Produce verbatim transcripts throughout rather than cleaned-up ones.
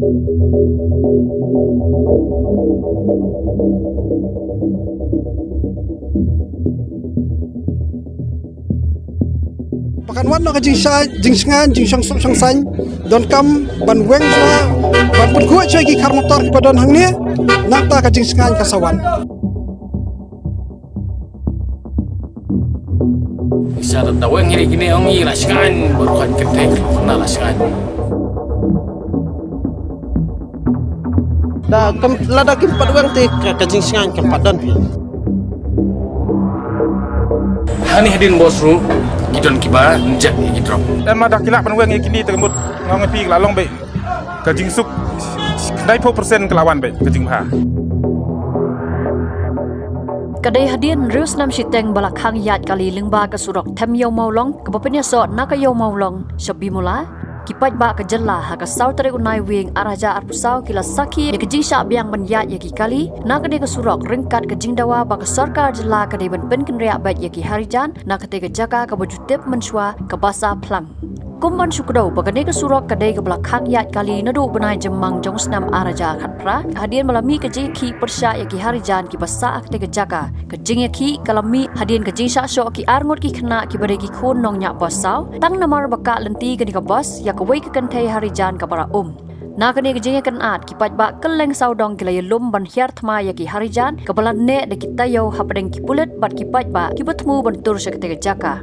Ba kan wan noh ka jingshai, jingshngaiñ, jingshong suk shong saiñ, donkam ban weng shuwa, ban pynkhuid shuwa ki khar motor kiba don hangne, nangta ka jingshngaiñ ka sa wan. Isa da weng hi kine ong i la shngaiñ, bor khot kete na la shngaiñ. Da kam lada kim pat weng te ka, ka jingshngaiñ kam pat don phi. Hani hadin bos ru, ki don kiba njek ki drop. Dan ma da kila ban weng kini te mut ngong phi la long be. Ka jingsuk, dai pho persen ka la wan be, ka jingbha. Ka dei hadien hynriew snem shiteng ba la khang ïaid kali lyngba ka surok them Ïew Mawlong, kaba pynïasoh na ka Ïew Mawlong sha Bimula. Ki paidbah ka jylla ha ka saw tarik u Naiwieng ar hajar arphew saw ki la sakhi ïa ka jingshah biang ban ïaid ïa ki kali na kane ka surok ryngkat ka jingdawa ba ka sorkar jylla ka dei ban pynkynriah beit ïa ki harijan na kata ka jaka kaba ju tip mynshuwa ka Basa Phlang. Kum ban shu kdew ba kane ka surok ka dei kaba la khang ïaid kali naduh bnai Jymmang jong u snem ar hajar khatphra, hadien ba la mih ka jingïakhih pyrshah ïa ki harijan kiba sah ha kata ka jaka. Ka jingïakhih ka la mih hadien ka jingshah shoh ki arngut ki khynnah kiba dei ki khun nongñiah bos saw, tang namar ba kah lynti kane ka bos ïa kawei ka kynthei harijan kaba la um. Na kane ka jingïakynad, ki paidbah kylleng sawdong ki la ïalum ban hiar thma ïa ki harijan, kaba la neh da ki taïew hapdeng ki pulit bad ki paidbah kiba thmu ban tur sha kata ka jaka.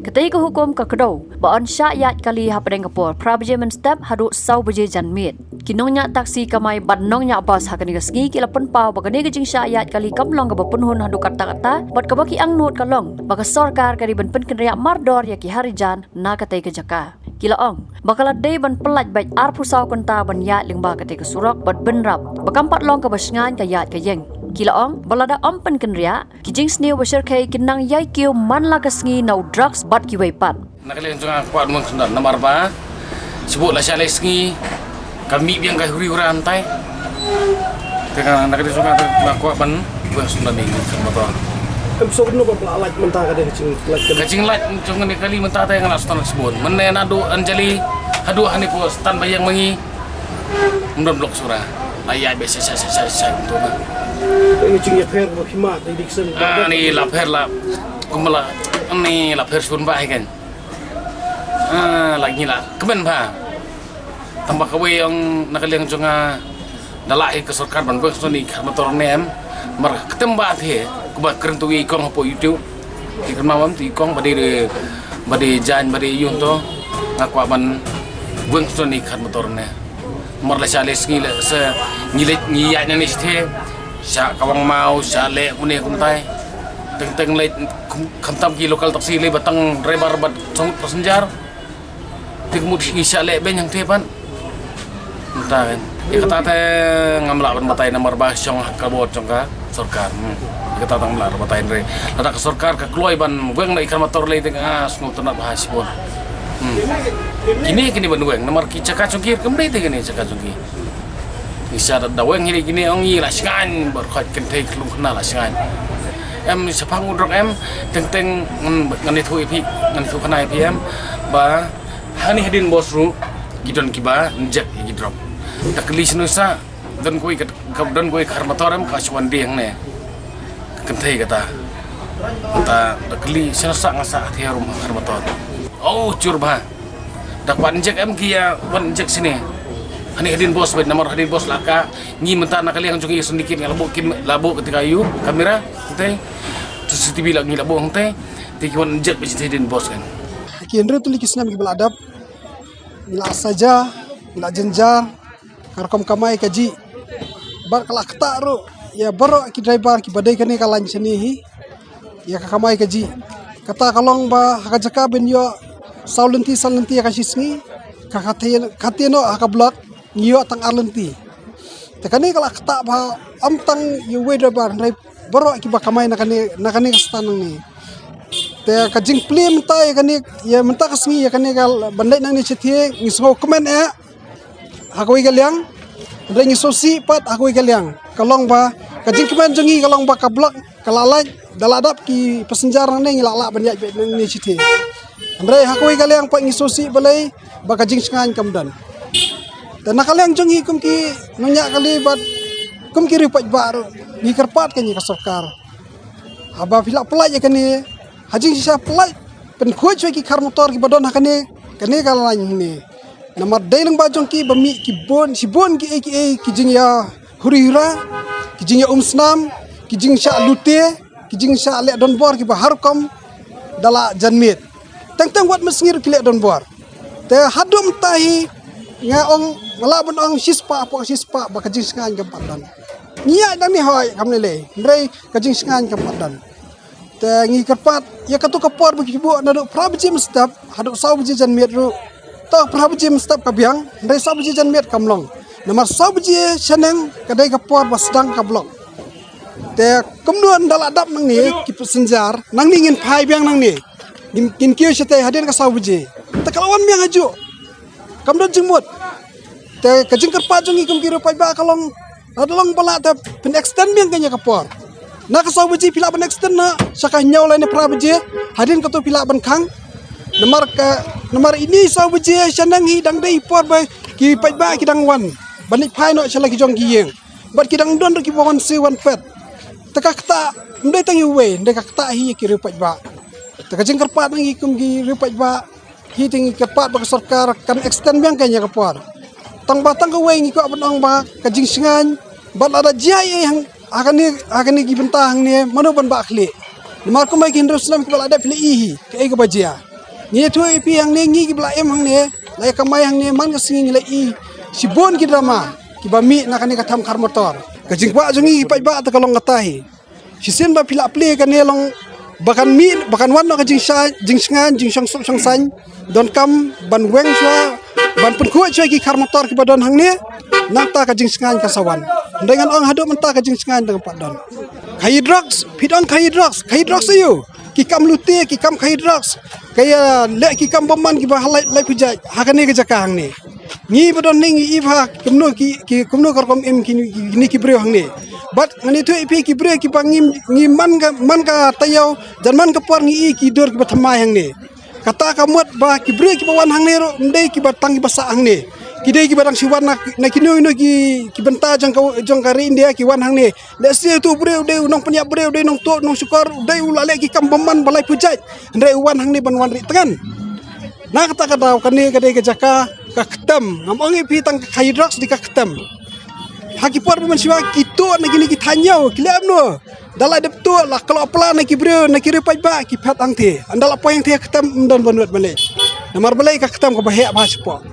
Kata ka hukum ka kdew ba yn shah ïaid kali hapdeng ka por phra baje mynstep haduh saw baje janmiet. Ki nongñiah taxi kamai bad nongñiah bos ha kane ka sngi ki la pynpaw ba kane ka jingshah ïaid kali kam long kaba pynhun haduh katta katta, bad kaba ki angnud ka long ba ka sorkar ka dei ban pynkynriah mardor ïa ki harijan na kata ka jaka. Ki la ong ba ka la dei ban pyllait beit arphew saw kynta ban ïaid lyngba kata ka surok bad bynrap ba kam pat long kaba shngaiñ ka ïaid ka ïeng. Ki la ong ba lada ym pynkynriah, ki jingsniew ba shyrkhei kin nang ïai kiew man la ka sngi na u drugs bad kiwei pat. Na ka liang jong nga kwah ban weng sngewdon namar ba shibun la sha lai sngi ka mih biang ka huri hura hyntai. Te ka na ka liang jong nga te ba kwah ban weng sngewdon ïa ka motor. Em, so kumno ba la lait mynta ka dei ka jinglait ka, ka jinglait jong kane ka kali mynta te nga la sngewdon shibun. Mynne naduh Anjali haduh hangne poi stan ba ïeng ma ngi. Ym don blok sura. La ïaid beit sha sha sha sha sha kumto ba. Ka jingïapher ba phi mad dei diksen. Ah, ni la pher la. Kumba la ni la pher shibun ba hi kan. Ah, la ngi la kmen ba. Tang ba kawei ong na ka liang jong nga da lah hi ka sorkar ban weng sngewdon ïa ki khar motor ne em. Mar ka ktem ba the kumba kren tu i kong hapoh YouTube. Ki kren ma wam tu i kong ba dei, ba dei jan ba dei yung to. Nga kwah ban weng sngewdon ïa ki khar motor ne. Mar la sha le sngi le se ngi leit ngi ïaid na ne shthe. Sha Kawang Maw, sha leh kumne kumtai. Teng teng leit kum, khamtam ki local taxi leit ba tang driver bad song passenger. Te ka mut ngi shah leh beiñ hangtei pat. Mynta kan. Ïa kata te ngam lah ban batai namar ba shong ha ka bor jong ka sorkar. Hmm. Ïa kata te ngam lah ban batai hynrei lada ka sorkar ka kloi ban weng noh ïa ka motor lei te nga sngewtynnat bha shibun. Hmm. Kine kine ban weng namar ki jaka jong ki kam dei te kine jaka jong ki. Ngi sa da weng hi kine ong ngi la shngaiñ bad khot kynthei khlung khynnah la shngaiñ. Em shaphang u drok em teng teng ngan, ngan ïathuh ïa phi, ngan ïathuh khana ïa phi em ba hani hadien bos ruh ki don kiba njek ïa ki drok. Da kylli shano sa don kawei ka, ka don kawei ka khar motor em ka shu wan die hangne. Ka kynthei kata. Kata da kylli shano sa nga sa ha thia rum khar motor. Oh, jur bha. Da wan njek em ki ïa wan njek shane. Hani hadien bos bad namar hadien bos la ka ngi mynta na ka liang jong ngi syndicate ngi la buh kim la buh kata ka ïu kamera hangtei. C C T V la ngi la buh hangtei. Te ki wan njek bad hadien bos kan. Ki hynriew tylli ki snem kiba la dep. Ngi la saja, ngi la jynjar. Ka rukom kamai kajih. Bad ka la ktah ruh ïa baroh ki driver kiba dei kane ka lain shane hi. Ïa ka kamai kajih. Kata ka long ba ha ka jaka ban ïoh saw lynti san lynti ïa ka shi sngi. Ka khatei, khatei noh ha ka block ngi ïoh tang ar lynti. Te kane ka la ktah ba ym tang ïa uwei driver hynrei baroh kiba kamai na kane, na kane ka stand nangne. Te ka jingplie mynta ïa kane, ïa mynta ka sngi ïa kane ka ban leit nangne shatei ngi sngewkmen eh. Ha kawei ka liang, hynrei ngi sngewsih pat ha kawei ka liang. Ka long ba, ka jingkmen jong ngi ka long ba ka block, ka la lait, da la dap ki passenger nangne ngi la lah ban ïaid beit nangne shatei. Hynrei ha kawei ka liang pat ngi sngewsih balei, ba ka jingshngaiñ kam don. Te na ka liang jong ngi kum ki nongñiah kali bad kum ki riewpaidbah ruh, ngi kyrpad kein ïa ka sorkar, haba phi lah pyllait ïa kane, ha jingshisha pyllait pynkhuid shuwa ki khar motor kiba don ha kane, kane ka lain hangne. Namar dei lyngba jong ki ba mih ki bun, shibun kiei kiei ki jingïahuri hura, ki jingïaumsnam, ki jingshah lute, ki jingshah leh donbor kiba har rukom da la jan miet. Teng teng wat mynsngi ruh ki leh donbor. Te haduh mynta hi nga ong, nga lah ban ong shispah hapoh shispah ba ka jingshngaiñ kam pat don. Ngi ïaid nangne hooid kam lei lei, hynrei ka jingshngaiñ kam pat don. Te ngi kyrpad ïa kato ka por ba ki buh naduh phra baje mynstep haduh saw baje janmiet ruh. To phra baje mynstep ka biang, hynrei saw baje janmiet kam long. Namar saw baje shaneng ka dei ka por ba sdang ka block. Te kumno ynda la dap nangne ki passenger, nangne ngin phai biang nangne. Ngin, ngin kiew shatei hadien ka saw baje. Te ka la wan biang hajuh. Kam don jingmut. Te ka jingkyrpad jong ngi kum ki riewpaidbah ka long, lada long ba lah te phin extend biang kein ïa ka por. Na ka saw baje phi lah ban extend noh sha ka hynñiew lane phra baje, hadien kato phi lah ban khang. Namar ka, namar ine saw baje shaneng hi dang dei por ba ki paidbah ki dang wan ban leit phai noh sha la ki jong ki ïing. Bad ki dang don ruh kiba wan siew wan phet. Te ka ktah ym dei tang ïa uwei, ym dei, ka ktah hi ïa ki riewpaidbah. Te ka jingkyrpad ngi kum ki riewpaidbah, hi te ngi kyrpad ba ka sorkar kan extend biang kein ïa ka por. Tang ba tang kawei ngi kwah ban ong ba ka jingshngaiñ, bad lada jia ei ei hang, ha kane, ha kane ki bynta hangne, mano ban bah khlieh. Namar kumba ki hynriew snem kiba la dep phi la i hi kaei kaba jia. Ngi ïathuh ïa phi hangne, ngi kiba la im hangne, la ïa kamai hangne man ka sngi ngi la i shibun ki drama kiba mih na kane ka them khar motor. Ka jingkwah jong ngi ki paidbah te ka long kata hi. Shisien ba phi lah plie kane long ba kan mih, ba kan wan noh ka jingshai, jingshngaiñ, jingshong suk shong saiñ. Donkam ban weng shuwa, ban pynkhuid shuwa ki khar motor kiba don hangne. Nangta ka jingshngaiñ kan sa wan. Hynrei ngan ong haduh mynta ka jingshngaiñ dang pat don. Khaïi drugs, phi dang khaïi drugs, khaïi drugs aiu? Ki kam lute, ki kam khaïi drugs. Ka ïaleh ki kam bymman kiba ha lai, lai pujait ha kane ka jaka hangne. Ngi ba don ne ngi i ba kumno ki, ki kumno ka rukom im kine, kine ki briew hangne. Bad ngan ïathuh ïa phi ki briew kiba ngi, ngi man ka, man ka taïew, jan man ka por ngi i ki dur kiba thymmai hangne. Kata ka mut ba ki briew kiba wan hangne ruh ym dei kiba tang kiba sah hangne. Ki dei kiba dang shu wan na, na kino kino ki, ki bynta jong ka, jong ka ri India ki wan hangne. Lehse uto u briew u dei u nongpynïap briew, u dei u nongtuh, u nongshukor, u dei u la leh ki kam bymman ba lai pujait. Hynrei u wan hangne ban wan rieh tngen. Na kata ka daw kane ka dei ka jaka ka ktem. Ngam ong ïa phi tang ka khaïi drugs dei ka ktem. Ha ki por ba mynshuwa ki tuh na kine ki thaiñ ïew, ki leh kumno? Da la dep tuh la kloi pla na ki briew, na ki riewpaidbah ki phet hangtei. Ynda la poi hangtei ka ktem ym don ba nud ban leh. Namar balei? Ka ktem kaba heh bha shapoh.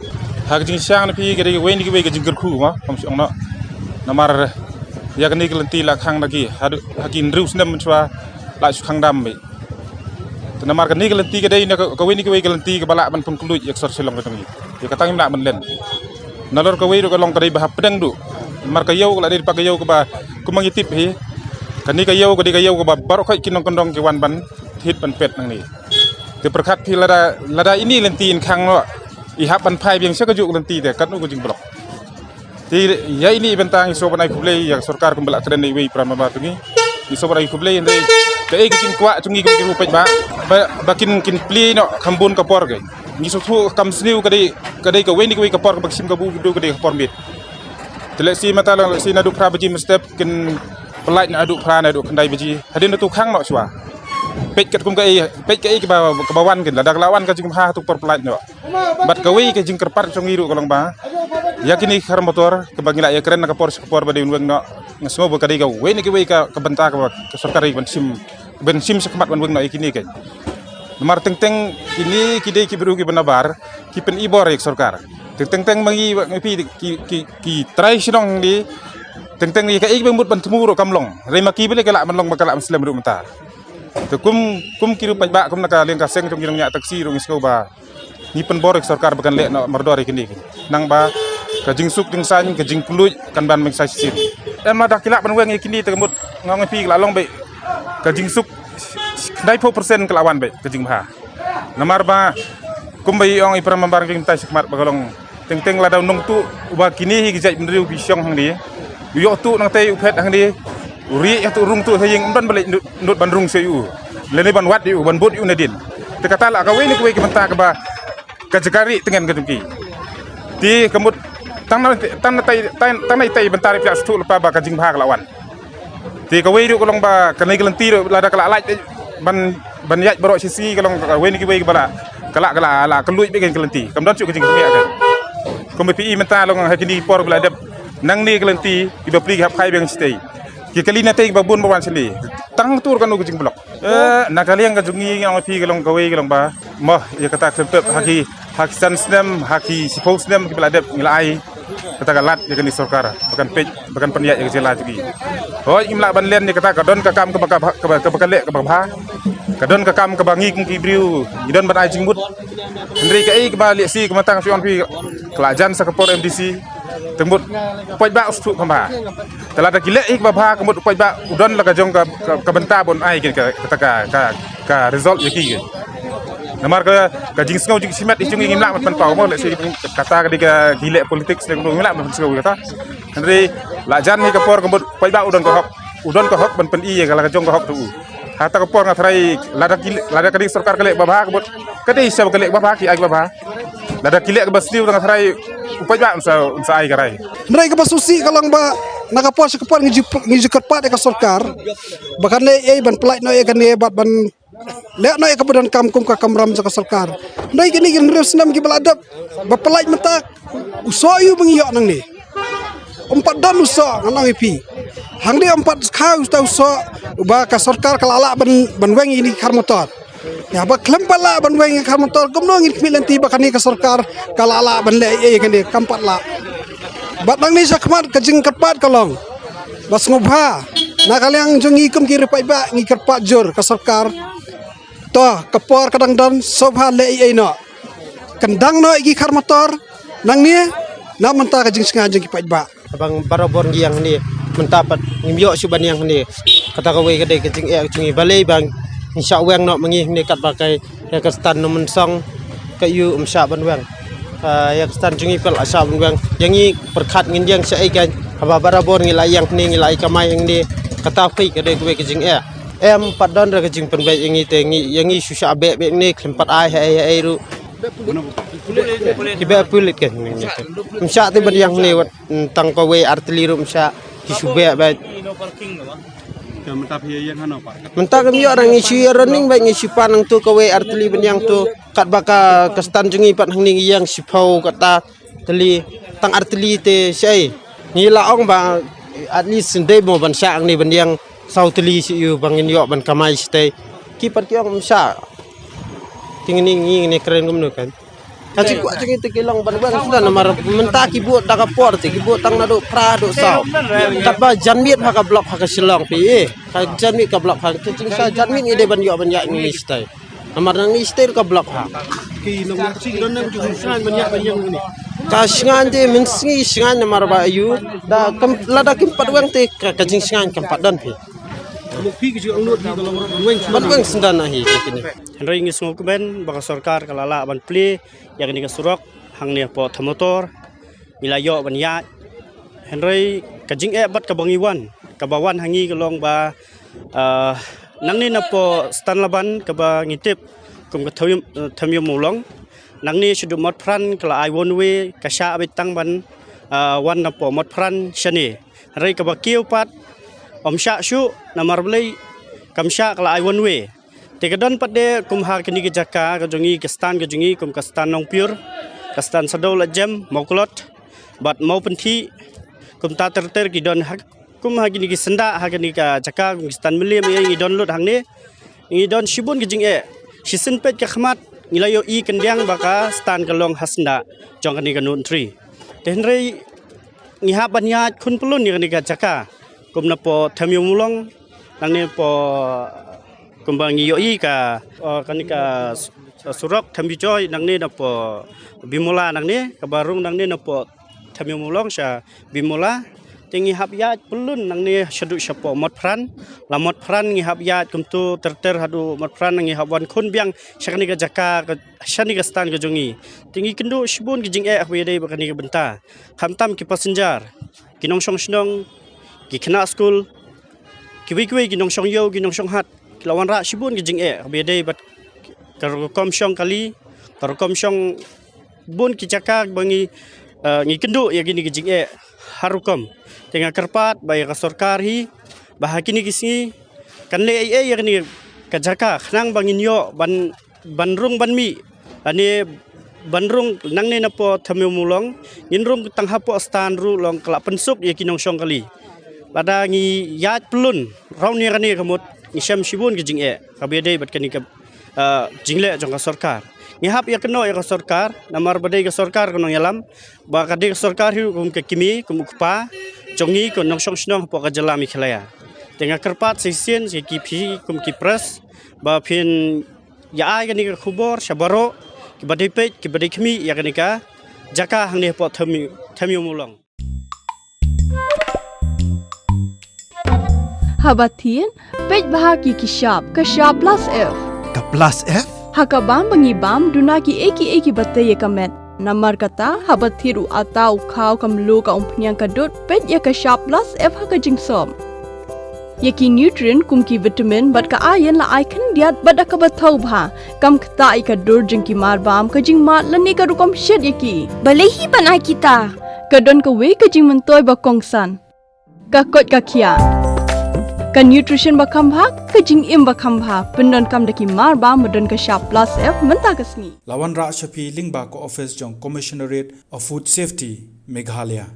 Ha ka jingshisha na phi ka dei kawei na kiwei ka jingkyrkhu mo, kam shu ong noh. Namar ïa kane ka lynti la khang na ki, ha, ha ki hynriew snem mynshuwa la shu khang dam beit. Te namar kane ka lynti ka dei na ka, kawei na kiwei ka lynti kaba lah ban pynkhlaiñ ïa ka sor Shillong ka jong ngi. Ïa kata ngim lah ban len. Nalor kawei ruh ka long ka dei ba hapdeng duh. Namar ka ïew ka la dei pat ka ïew kaba kum ngi tip hi. Kane ka ïew ka dei ka ïew kaba baroh khoit ki nongkyndong ki wan ban thied ban peit nangne. Te pyrkhat phi lada, lada ine i lynti in khang noh, i hap ban phai biang sha kajuh ka lynti te katno ka jingblok. Te ïa ine i bynta ngi sngewbha ban ai khublei ïa ka sorkar kumba la kren ïa iwei i para member jong ngi. Ngi sngewbha ban ai khublei, hynrei kaei ka jingkwah jong ngi kum ki riewpaidbah ba, ba kin, kin plie noh kham bun ka por. Ka ngi sngewthuh kam sniew ka dei, ka dei kawei na kawei ka por kaba ki shim kabu, ka dei ka por miet. Te lehse mynta lehse naduh phra baje mynstep kin pyllait noh haduh phra, naduh khyndai baje. Hadien nangta khang noh shuwa. Peit katkum kaei, peit kaei kaba, kaba wan kin, lada ka la wan ka jingbha hato ka por pyllait noh. Bad kawei ka jingkyrpad jong ngi ruh ka long ba ïa kine ki khar motor kaba ngi la ïakren na ka por sha ka por ba dei ban weng noh, nga sngew ba ka dei kawei na kiwei ka, ka bynta kaba ka sorkar ban shim, ban shim shakhmat ban weng noh ïa kine. Ka namar teng teng kine ki dei ki briew kiba nabar, ki pynibor ïa ka sorkar. Teng teng teng ma ngi, ma phi ki, ki, ki trai shnong di, teng teng ïa kaei ba mut ban thmu ruh kam long. Hynrei ma ki balei ka lah ban long, ba ka lah ban slem ruh mynta. Te kum, kum ki riewpaidbah, kum na ka liang ka seng jong ngi nongñiah taxi ruh ngi sngew ba ngi pynbor ïa ka sorkar ba kan leh noh mardor ïa kine. Nang ba ka jingsuk jingsaiñ, ka jingkylluid kan ban mih sa shisien. Em, lada ki lah ban weng ïa kine te ka mut nga ong ïa phi ka la long beit ka jingsuk, khyndai phew percent ka la wan beit ka jingbha. Namar ba kumba i ong i para member ki mynta shakhmat ba ka long teng teng lada u nongtuh uba kine hi ki jait bynriew ki shong hangne, u ïoh tuh nangtei u phet hangne, u rieh ïa tuh rung tuh ha ïing, ym don ba leit nud, nud ban rung sha u lane ban wad ïa u, ban bud ïa u nadien. Te kata la kawei na kawei ka bynta kaba ka jaka rieh tngen ka jong ki. Te ka mut Tang na tang na tai tang tang na tai ban tar ïa phi shuh lypa ba ka jingbha ka la wan. Te kawei ruh ka long ba kane ka lynti ruh lada ka la lait ban ban ïaid baroh shi sngi ka long kawei na kiwei ka ba la ka la ka la ka luid beit ka lynti. Kam don shuh ka jingkynmaw ka. Kumba phi i mynta long ha kine ki por ba la dep nangne ka lynti kiba pli ki hap khai biang shi tai. Ki kali na tai kiba bun ba wan shane. Tang tur kano ka jingblok. Eh, na ka liang ka jong ngi ngi ong phi ka long kawei ka long ba. Mo, ïa kata khlem pep ha ki ha ki san snem ha ki shiphew snem kiba la dep ngi la ai kata ka lad ïa kane sorkar ba kan peit ba kan pynïaid ïa ka jylla jong ngi. Hooid ngim lah ban len ïa kata ka don ka kam kaba kaba kaba ka leh kaba bha. Ka don ka kam kaba ngi kum ki briew ngi don ban ai jingmut. Hynrei kaei kaba lehse kumta nga shu ong phi ka la jan sa ka por M D C. Te mut u paidbah u sngewthuh kham bha. Te lada ki leh ïa kiba bha ka mut u paidbah u don la ka jong ka ka, ka bynta ban ai ka ka ka, ka, ka result ïa ki. Namar ka ka jingsngew jingshimet i jong ngi ngim lah ban pynpaw mo lehse kata ka dei ka ki leh politics ne ngim lah ban pynsngew kata. Hynrei la jan hi ka por ka mut u paidbah u don ka hok u don ka hok ban pyni ïa ka la ka jong ka hok tu. Hata ka por nga tharai lada ki lada ka dei sorkar ka leh ba bha ka mut ka dei sa ka leh ba bha ki ai ba bha. Lada ki leh kaba sniew tang tharai u paidbah un sa un sa ai ka rai. Hynrei kaba sngewsih ka long ba na ka por sha ka por ngi ju ngi ju kyrpad ïa ka sorkar ba kan leh ei ban pynlait noh ïa kane bad ban leh noh ïa kaba donkam kum ka kamram jong ka sorkar. Hynrei kine ki hynriew snem kiba la dep ba pynlait mynta u soh ïa u ba ngi ïoh nangne. Ym pat don u soh ngan ong ïa phi. Hangne ym pat kha uta u soh uba ka sorkar ka la lah ban ban weng ïa kine ki khar motor. Ïa ba khlem pat lah ban weng ïa ka khar motor kumno ngin khmih lynti ba kane ka sorkar ka la lah ban leh ei ei kane kam pat lah. Bad nangne shakhmat ka jingkyrpad ka long ba sngewbha na ka liang jong ngi kum ki riewpaidbah ngi kyrpad jur ka sorkar. To ka por ka dang don sngewbha leh ei ei noh. Kyndang noh ïa ki khar motor nangne na mynta ka jingsngew jong ki paidbah. Bang barabor ngi ïeng hangne mynta pat ngim ïoh shuh ban ïeng hangne. Kata kawei ka dei ka jingeh ka jong ngi balei ba ngin shah weng noh ma ngi hangne katba ka ïa ka stand Nongmynsong ka ïu ym shah ban weng. Ah, ïa ka stand jong ngi pat la shah ban weng. Ïa ngi pyrkhat ngin ïeng shaei kan haba barabor ngi la ïeng hangne ngi la ïa kamai hangne. Kata phi ka dei kawei ka jingeh. Em pat don re ka jingpynbeit ïa ngi te ngi ïa ngi shu shah beh beh hangne khlem pat ai haei haei ruh. Ki beh pulit kan. Ym shah te ban ïeng hangne wat. Tang kawei artylli ruh ym shah ki shu beh bad. Mynta kam ïoh ra ngi shu ïa running bad ngi shu pan nangtu kawei artylli ban ïeng tu katba ka ka stand jong ngi pat hangne ngi ïeng shiphew kata tylli tang artylli te shai ngi la ong ba at least ndei mo ban shah hangne ban ïeng saw tylli shi ïu ba ngin ïoh ban kamai shatei ki pat ki ong ym shah. Te ngi ngi ngi kren kumno kan. Ka jingkwah jong ngi te ki long ban weng sdang namar mynta ki bud da ka por te ki bud tang naduh phra haduh saw. Katba janmiet ha ka block ha ka Shillong phi eh. Ka janmiet ka block ha ka jingsa janmiet ngi dei ban ïoh ban ïaid ngi sdang. Namar nang ngi sdang ka block ha. Ki nang nang si don nang jong sngan ban ïaid ban ïaid ngi. Ka sngan te mynsngi sngan namar ba ayu da kam lada kim pat weng te ka, ka jingsngan kam pat don phi. Mo phi ki jong ngut ki ka long ban weng sdang. Ban weng sdang na hi kini. Hynrei ngi sngewkmen ba ka sorkar ka la lah ban plie ïa kane ka surok hangne hapoh Thamotor ngi la ïoh ban ïaid. Hynrei ka jingeh bad kaba ngi wan kaba wan ha ngi ka long ba, ah, nangne napoh Stanlaban kaba ngi tip kum ka Thawium, eh, Thawium Mawlong. Nangne shaduh Motphran ka la ai one way ka shah beit tang ban, ah, wan napoh Motphran shane. Hynrei kaba kiew pat ym shah shuh namar balei kam shah ka la ai one way. Te ka don pat de kum ha kane ka jaka ka jong ngi ka stand ka jong ngi kum ka stand Nongpyur ka stand Sadawla Jem Mawklot bad Mawpynthih kumta ter ter ki don ha kum ha kine ki syndah ha kane ka jaka kum ki stand Mylliem ïa ngi don lut hangne ngi don shibun ki jingeh shisien peit ka khmat ngi la ïohi kyndiang ba ka stand ka long ha syndah jong kane ka Nongtri te hynrei ngi hap ban ïaid khun pyllun ïa kane ka jaka kum napoh Thawium Mawlong nangne poh kumba ngi ïohi ka, eh, kane ka s-, surok Thawium Joi nangne napoh Bimula nangne kaba rung nangne napoh Thawium Mawlong sha Bimula te ngi hap ïaid pyllun nangne shaduh shapoh Motphran la Motphran ngi hap ïaid kumtu ter ter haduh Motphran ngi hap wan khun biang sha kane ka jaka ka shane ka stand ka jong ngi te ngi kynduh shibun ki jingeh haba ïadei bad kane ka bynta khamtam ki passenger ki nongshong shnong ki khynnah skul kiwei kiwei ki nongshong ïew ki nongshong hat ki la wanrah shibun ki jingeh haba ïadei bad ka rukom shong kali ka rukom shong bun ki jaka ba ngi Uh, ngi kynduh ïa kine ki jingeh har rukom. Te nga kyrpad ba ïa ka sorkar hi ba ha kine ki sngi kan leh ei ei ïa kane ka jaka khnang ba ngin ïoh ban ban rung ban mih. Ane ban rung nangne napoh Thmiomulong, ngin rung tang hapoh Stan ruh long ka la pynsuk ïa ki nongshong kali. Lada ngi ïaid pyllun raw nia kane ka mut ngi shem shibun ka jingeh kaba ïadei bad kane ka, uh, jingleh jong ka sorkar. Ngi hap ïa kano ïa ka sorkar, namar ba dei ka sorkar ka nongïalam, ba ka dei ka sorkar hi kum ka kmie, kum u kpa jong ngi ka nongshong shnong hapoh ka jylla Meghalaya. Te nga kyrpad shisien sha ki phi kum ki press ba phin ïa ai kane ka khubor sha baroh kiba dei peit kiba dei khmih ïa kane ka jaka hangne hapoh Thmiomulong. Haba thied, peit bha ki ki shap, ka shap plus F. Ka plus F? Ha ka bam ba ngi bam, duna ki ei ki ei kiba tei ïa ka met. Namar kata, haba thied u atta, u khaw, ka mluh, ka umphniang, ka dud, peit ïa ka shap plus F ha ka jingsop. Ïa ki nutrient kum ki vitamin bad ka iron la ai khyndiat bad da kaba thaw bha. Kam ktah ïa ka dur jong ki mar bam, ka jingmad lane ka rukom shet ïa ki. Balei hi ban ai kita? Ka don kawei ka jingmyntoi ba kongsan. Ka koit ka khiah. Ka nutrition ba kham bha, ka jingim ba kham bha. Pyndonkam da ki mar bam ba don ka shap plus F mynta ka sngi. La wanrah sha phi lyngba ka office jong Commissionerate of Food Safety, Meghalaya.